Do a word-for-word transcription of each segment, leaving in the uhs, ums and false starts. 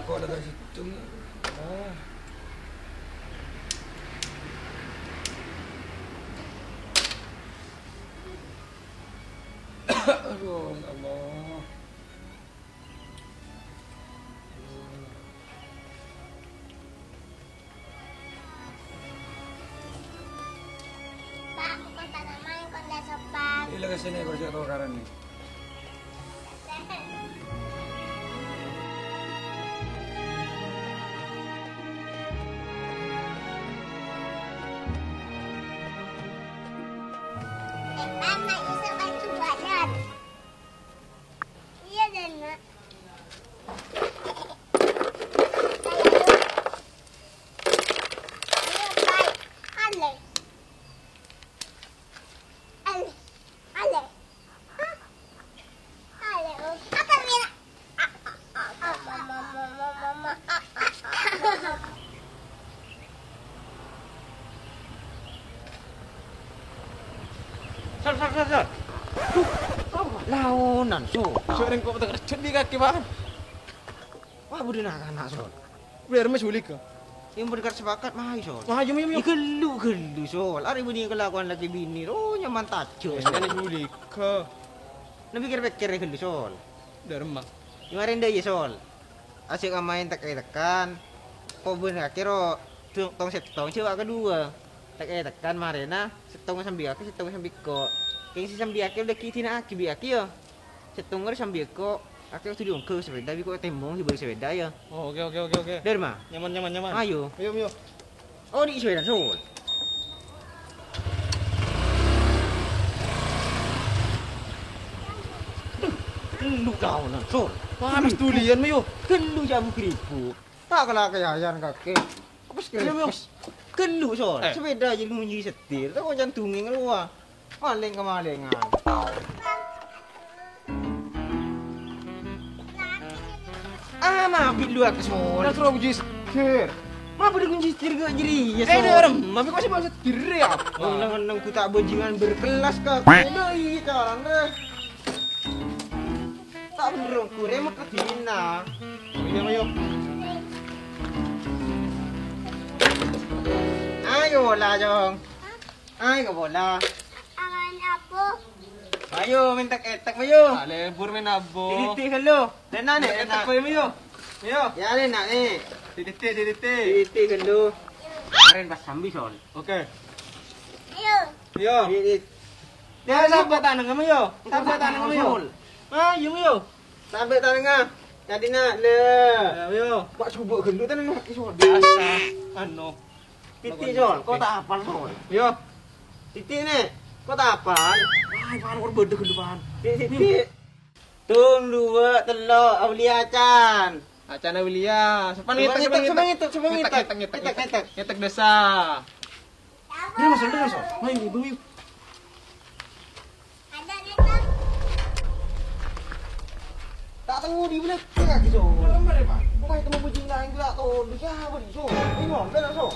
Kok ada dari situ? Ah. Aduh, ya Allah. Pak, bukan tanaman, bukan sopan. Ini lagi sini, kursi atau karan nih. Anak Yusuf kan jualan. Iya, dan, Mak. Ayo, Pak. Ale. Ale. Ale. Hah? Ale, oh. Apa, Mira? Sol, Sol, Sol, Sol. Duh, apa? Laonan, Sol. Sore engko' kerja di kaki, Pak. Wah, budina kana', Sol. Biar mes bulik, Kak. Yang berdekat sepakat, mah, Sol. Wah, yum, yum, yum. Ghellu, ghellu, Sol. Are budi kelakuan laki bini, ro nyaman tajo, Sol. Kan bulik, Kak. Nah, pikir-pikir ghellu, Sol. Dharma. Yang are ndak ya, Sol. Asik amain tek-etekan. Kok bener akhir, ro, tong, tong settong, coba kedua. Tek-etekan marena, settong sambi kaki, settong sambi ko'. Keng si sambi kaki udah ki dina aki bi aki ya. Settong sambi ko', aki sudah ongko sepeda, bi ko' tembong si beli sepeda ya. Oh, oke, oke, oke, oke. Dharma. Nyaman, nyaman, nyaman. Ayo. Ayo, ayo. Oh, di sepeda, Sol. Duh, lu kaonan, Sol. Panas tulian, Mayo. Ghellu jamu kribo. Tak kala kayayan kake. Apa sih? Iya, Mayo. Ghellu, Sol. Eh. Sepeda aja ngunci setir, tak kocang dungeng lu, ah. Maling kemalingan. Ah, mabit lu aku, Sol. Lah, terus kunci setir. Mabit kunci setir gak jadi, ya, Eh, Sol. Dharma, kok sih mau setir ya? Nang, nang, nang, ku tak bajingan berkelas, Kak. Aduh, iya, kawan, deh. Tak bener, ku remote ke dina. Oh, iya, Mayo. Ayo, lah, Jong. Ayo, bola. Aman, Abu. Ayo, main tek-etek, ayo. Ah, lebur main, Abu. Titik-titik dulu. Lena nih, Tek-etek, lena. Ayo, ayo. Ayo. Ya, lena nih. Titik-titik, titik-titik. Titik-titik dulu. Kemarin pas sambi, Sol. Oke. Ayo. Ayo. Titik. Ya, sampai taneng kamu, yo. Sampai taneng kamu, yo. Sol. Ayo, ayo. Sampai taneng, ah. Jadi, nak, le. Ya, ayo. Pak, coba gendut, taneng, Sol. Biasa. Anu. Titik, Sol. Kok tak apal, Sol? Yo. Titik, nih. Kok tak apal? Wah, Ipan, kok beda gendutan. Titik, titik. Tung, dua, telo, Aulia Acan. Acan Aulia. Sampai ngetek, sampai ngetek, sampai ngetek. Ngetek, ngetek, ngetek. Ngetek, ngetek. Ngetek desa. Ini, Mas, ini, Mas. Ayo, ayo, ayo. Tak tahu di mana lagi, Sol. Nomor berapa? Bukan itu mau bujing lain, tak tahu. Bisa apa nih, Sol? Ini mau, benar, Sol.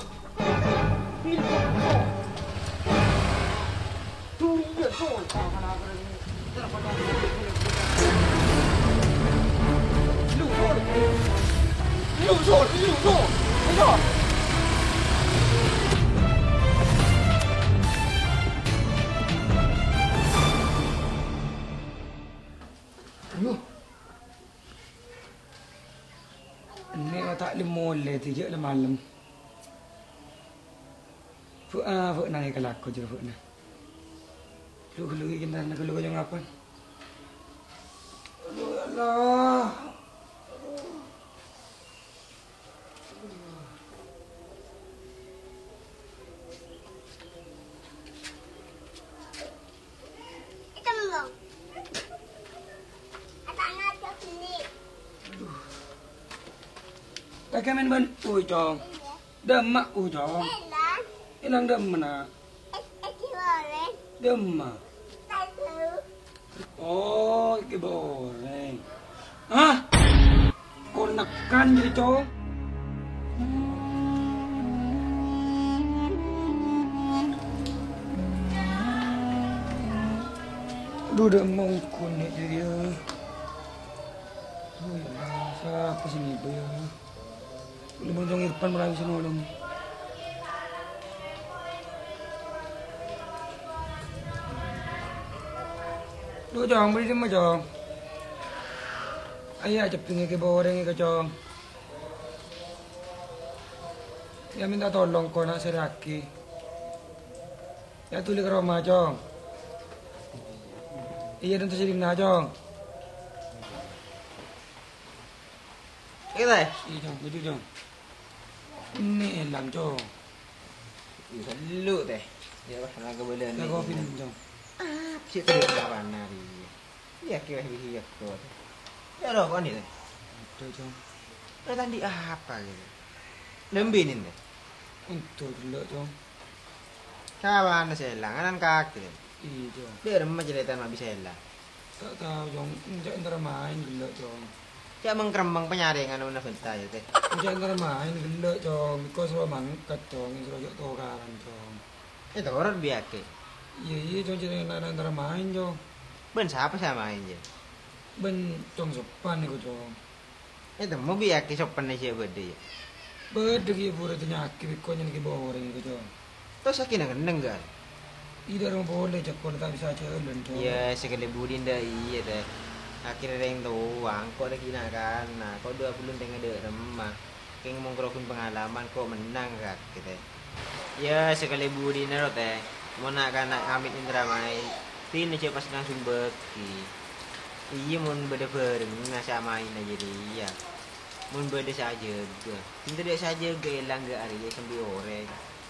Ini, Sol. Tuh, iya, Sol. Lu, Sol. Lu, Sol. Lu, Sol. Lu, Sol. Aduh. Enne' ta' lem molè, dhi' jhâ' la malem. Bâ'-abâ'na kalako jârèya bâ'na. Lu-ghâllu ghi' kentarna ghâllu kajhâ' ngapan. Aduh, ya Allah. Kakè mèn bân Ucong. Dâmma Ucong. Èlang dâmma, Na'? Dâmma. Oh, èkè borèng. Hah? Konekan jârèya, Cong? Aduh, dâ' mongkon jârèya. Oh, ya Allah, sapa Sini, Boy, ya. Boleh Bang Jong Irfan merayu sini, Bang. Duh, Jong, beri dima, Jong. Ayo, cepet ngeke boreng ke, Jong. Ya, minta tolong, ko nak seraki. Ya, tuli ke rumah, Jong. Iya, dan terjadi benar, Jong. Iya, Teh. Iya, Jong. Betul, Jong. Ini elang, Jong. Iya, lu, Teh. Ya, wah, naga bela Ya, nih. Kopi, Jong. Ah, sih, Teh, lawan nari. Iya, kira iya, kok. Ya, lo, kok ini, Teh? Betul, Jong. Lo tadi apa, gitu? Lembinin, Teh. Untuk dulu, Jong. Kawan, saya elang, kanan kaki, Teh. Iya, Jong. Biar emak cerita, mak bisa elang. Tak tahu, Jong. Enggak, entar main gellok, Jong. Cak mengkremeng penyaringan mana bentar ya, Teh. Enggak, entar main gellok, Jong. Kos lo mangkat, Jong. Suruh jok tokaran, Jong. Eh, torot biake. Iya, iya, Jong. Cak entar, entar main, Jong. Ben siapa saya main, ya? Ben, Jong, sopan itu, Jong. Eh, temu biake sopan sih beda, ya. Beda, ki, pura tanya ki, biko nyen ki boreng itu, Jong. Terus akhirnya keneng, kan? Ida rong pole, cek pole tak bisa jalan, Jong. Ya, sekali budi ndak iya, Teh. Akhirnya reng tua, kok ada kina kana, kok dua puluh tengah dek remah. Keng mongkrokun pengalaman, kok menang, Kak, gitu. Ya, sekali budi nero, Teh. Mau nak kana amit Indramayu, tin aja pas langsung bagi. Iya, mon beda bareng, nasa main aja dia. Mon beda saja, ga. Pintu dia saja, ga elang, ga hari, ya, sambil orek.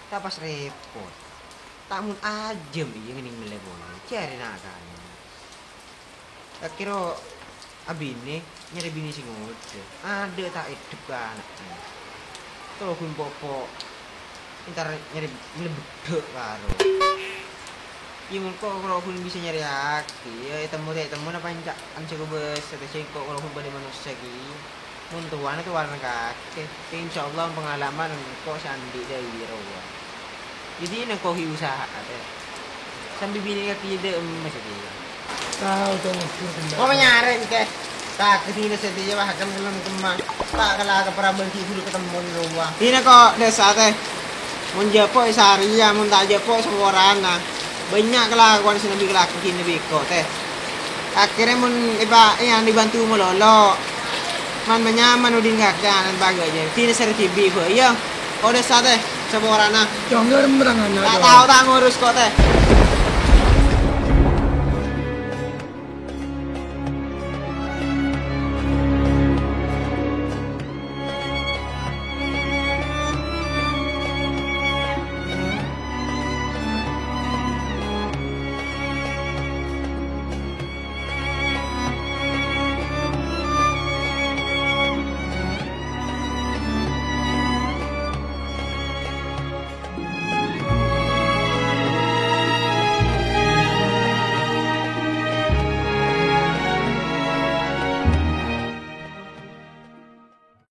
Tak pas repot. Tak mun ajem, iya, ngening mele bola. Cari nak kana. Akhirnya abine nyari bini sing ngojo. Ada tak edep ka anak. Terus pun popo. Entar nyari ngelebedek karo. Iya, mengko kalau pun bisa nyari aki. Ya, temu dek, temu apa encak. Kan cukup bes, satu singkok kalau pun pada manusia ki. Mun tuan itu warna kake. Insyaallah pengalaman kok sandi dari rowa. Jadi nang kohi usaha ate. Sambil bini kaki de emas itu. Tahu tuh. Kok menyarek, Teh? Tak kesini sedih, wah, akan kelem kemang. Tak kalah ke perabon si guru ketemu di rowa. Ini kok desa, Teh. Mun japo sariya, mun tak japo seworana. Banyak kelakuan sing nabi kelakon kene beko, Teh. Akhirnya mun iba yang dibantu melolo. Man menyaman udin kakek anak baga aja. Tina seri tibi, bo. Iya. Kode sate, seborana. Jong, nggak rembrang anak, Tak Jong. Tahu, tak ngurus kok, Teh.